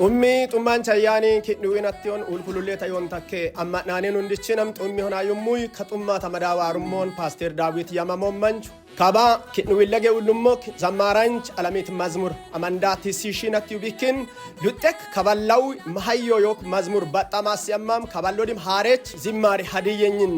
Xummi xummaan chayyaanii kidhuwinattiyoon ulkulullee tayoon takkee amma'naaniin hundichinam xummi honaayummuy ka xummaa tamadaawaarummoon ፓስቴር ዳዊት yamamoommanchu kaba kidhuwillage ullummo zammaranch alamit mazmur amanda tisishinatti bikin luxek kaballaw mahayyo yok mazmur baxamaasiyamam kaballodim haarech zimmaari hadiyyenyin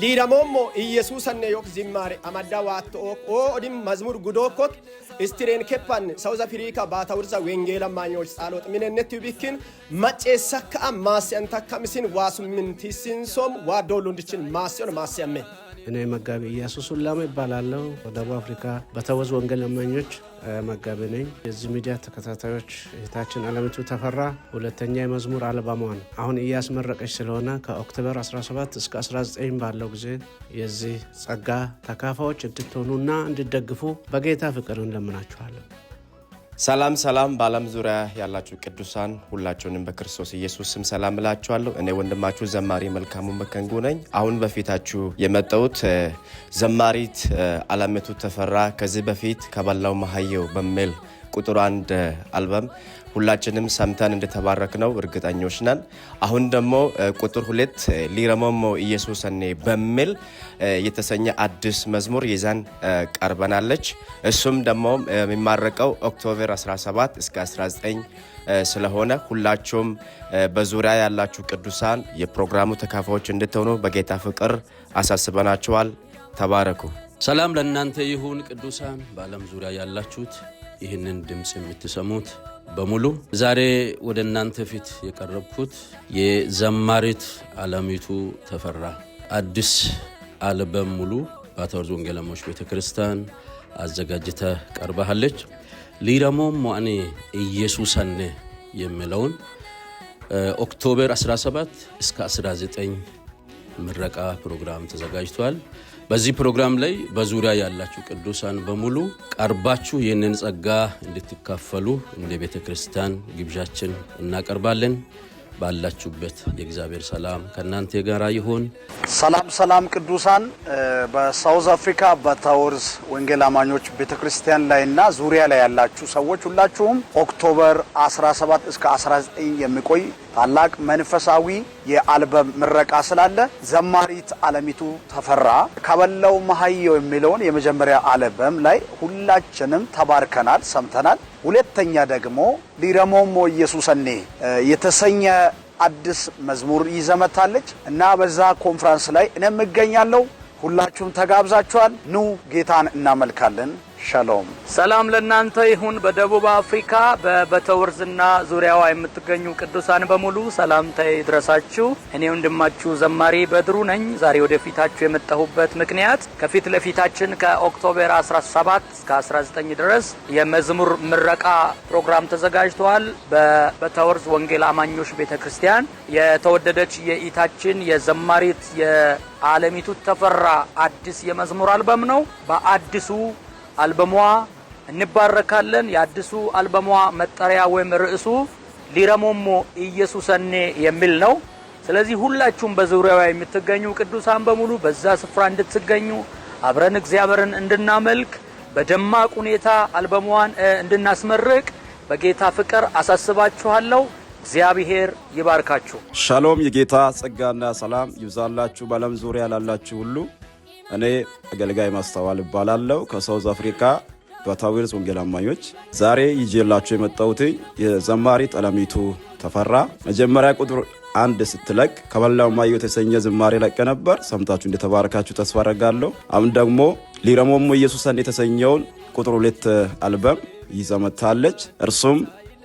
liiramoommo iyesuusanne yok zimmaari amadda waatto ok o odim mazmur gudokkok istireen keppan South Africa baatawurza wengeela maanyoch ጻሎጥ minennetti bikin maceessakka maasiyan takkamisin waasummin tisinsom waadoolundichin maasiyon maasiyamme. እኔ መጋቢ ኢያሱ ሱላማ ይባላለሁ። በደቡብ አፍሪካ በተወዝ ወንጌል አማኞች መጋቢ ነኝ። የዚህ ሚዲያ ተከታታዮች እህታችን አለሚቱ ተፈራ ሁለተኛ የመዝሙር አልበሟን አሁን እያስመረቀች ስለሆነ ከ October 17 እስከ 19 ባለው ጊዜ የዚህ ጸጋ ተካፋዮች እንድትሆኑና እንድትደግፉ በጌታ ፍቅር እንለምናችኋለን። ሰላም ሰላም፣ በዓለም ዙሪያ ያላችሁ ቅዱሳን ሁላችሁንም በክርስቶስ ኢየሱስ ስም ሰላም እላችኋለሁ። እኔ ወንድማችሁ ዘማሪ መልካሙ መከንጉ ነኝ። አሁን በፊታችሁ የመጣሁት ዘማሪት አለሚቱ ተፈራ ከዚህ በፊት ከበላው መሀየው በሚል ቁጥር አንድ አልበም ሁላችንም ሰምተን እንደተባረክነው እርግጠኞች ነን። አሁን ደግሞ ቁጥር ሁለት ሊረሞሞ ኢየሱሰኔ በሚል የተሰኘ አዲስ መዝሙር ይዘን ቀርበናለች። እሱም ደግሞ የሚማረቀው October 17 እስከ 19 ስለሆነ ሁላችሁም በዙሪያ ያላችሁ ቅዱሳን የፕሮግራሙ ተካፋዮች እንድትሆኑ በጌታ ፍቅር አሳስበናችኋል። ተባረኩ። ሰላም ለእናንተ ይሁን ቅዱሳን፣ በዓለም ዙሪያ ያላችሁት ይህንን ድምፅ የምትሰሙት በሙሉ። ዛሬ ወደ እናንተ ፊት የቀረብኩት የዘማሪት አለሚቱ ተፈራ አዲስ አልበም ሙሉ ባተወርዝ ወንጌል አማኞች ቤተ ክርስቲያን አዘጋጅተ ቀርባለች። ሊረሞም ሞአኔ ኢየሱሰኔ የሚለውን October 17 እስከ 19 ምረቃ ፕሮግራም ተዘጋጅቷል። በዚህ ፕሮግራም ላይ በዙሪያ ያላችሁ ቅዱሳን በሙሉ ቀርባችሁ ይህንን ጸጋ እንድትካፈሉ እንደ ቤተ ክርስቲያን ግብዣችን እናቀርባለን። ባላችሁበት የእግዚአብሔር ሰላም ከእናንተ ጋር ይሁን። ሰላም ሰላም ቅዱሳን፣ በ South Africa በታወርዝ ወንጌል አማኞች ቤተክርስቲያን ላይና ዙሪያ ላይ ያላችሁ ሰዎች ሁላችሁም October 17 እስከ 19 የሚቆይ ታላቅ መንፈሳዊ የአልበም ምረቃ ስላለ ዘማሪት አለሚቱ ተፈራ ከበላው መሀየው የሚለውን የመጀመሪያ አልበም ላይ ሁላችንም ተባርከናል፣ ሰምተናል። ሁለተኛ ደግሞ ሊረሞሞ ኢየሱሰኔ የተሰኘ አዲስ መዝሙር ይዘመታለች እና በዛ ኮንፈረንስ ላይ እኔም እገኛለሁ። ሁላችሁም ተጋብዛችኋል። ኑ ጌታን እናመልካለን። ሻሎም። ሰላም ለእናንተ ይሁን። በደቡብ አፍሪካ በበተወርዝና ዙሪያዋ የምትገኙ ቅዱሳን በሙሉ ሰላምታዬ ይድረሳችሁ። እኔ ወንድማችሁ ዘማሪ በድሩ ነኝ። ዛሬ ወደፊታችሁ የመጣሁበት ምክንያት ከፊት ለፊታችን ከ October 17 እስከ 19 ድረስ የመዝሙር ምረቃ ፕሮግራም ተዘጋጅተዋል። በበተወርዝ ወንጌል አማኞች ቤተክርስቲያን የተወደደች የኢታችን የዘማሪት የአለሚቱ ተፈራ አዲስ የመዝሙር አልበም ነው። በአዲሱ አልበሟ እንባረካለን። የአዲሱ አልበሟ መጠሪያ ወይም ርዕሱ ሊረሞሞ ኢየሱሰኔ የሚል ነው። ስለዚህ ሁላችሁም በዙሪያዋ የምትገኙ ቅዱሳን በሙሉ በዛ ስፍራ እንድትገኙ፣ አብረን እግዚአብሔርን እንድናመልክ፣ በደማቅ ሁኔታ አልበሟን እንድናስመርቅ በጌታ ፍቅር አሳስባችኋለሁ። እግዚአብሔር ይባርካችሁ። ሻሎም፣ የጌታ ጸጋና ሰላም ይብዛላችሁ በዓለም ዙሪያ ላላችሁ ሁሉ። እኔ አገልጋይ ማስተዋል እባላለሁ ከ South Africa በታዊርስ ወንጌል አማኞች። ዛሬ ይዤላችሁ የመጣሁት የዘማሪት አለሚቱ ተፈራ መጀመሪያ ቁጥር አንድ ስትለቅ ከበላው ማየው የተሰኘ ዝማሬ ለቀ ነበር። ሰምታችሁ እንደተባረካችሁ ተስፋ አደርጋለሁ። አሁን ደግሞ ሊረሞሞ ኢየሱስን የተሰኘውን ቁጥር ሁለት አልበም ይዛ መጥታለች። እርሱም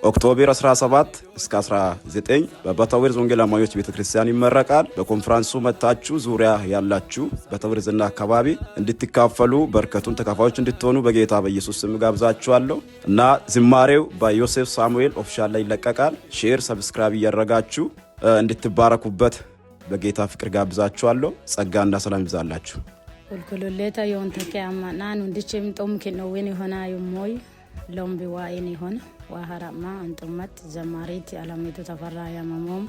October 17 እስከ 19 በበታዊርዝ ወንጌል አማኞች ቤተክርስቲያን ይመረቃል። በኮንፈረንሱ መጥታችሁ ዙሪያ ያላችሁ በታዊርዝና አካባቢ እንድትካፈሉ፣ በረከቱን ተካፋዮች እንድትሆኑ በጌታ በኢየሱስ ስም ጋብዛችኋለሁ እና ዝማሬው በዮሴፍ ሳሙኤል official ላይ ይለቀቃል። Share፣ subscribe እያደረጋችሁ እንድትባረኩበት በጌታ ፍቅር ጋብዛችኋለሁ። ጸጋና ሰላም ይብዛላችሁ። Kulkululleeta yoon takke ammanaan hundichim xumkin owwin hona yommoy lombi waa'in hona waa harama anxummat ዘማሪት አለሚቱ ተፈራ ያመሞም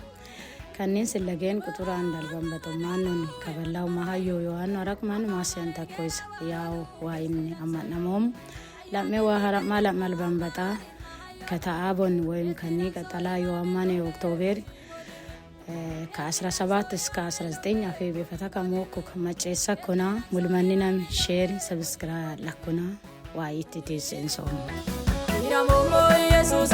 ከኒን ስለጌን ቁጥር አንድ አልበም በጦማኑን ከበላው መሀዮ ዮሐን አረቅማን ማስያን ተኮይስ ያው ዋይን አማናሞም ለሜ ዋ ሀረማ ለመልበን በጣ ከተአቦን ወይም ከኒ ቀጠላ የዋማነ ኦክቶበር ከ17 እስከ 19 አፌ ቤፈታ ከሞኩ መጨሳ ኮና ሙልመኒናም ሼር ሰብስክራ ለኩና ዋይት ቴሴንሶም Iramomo Yesus.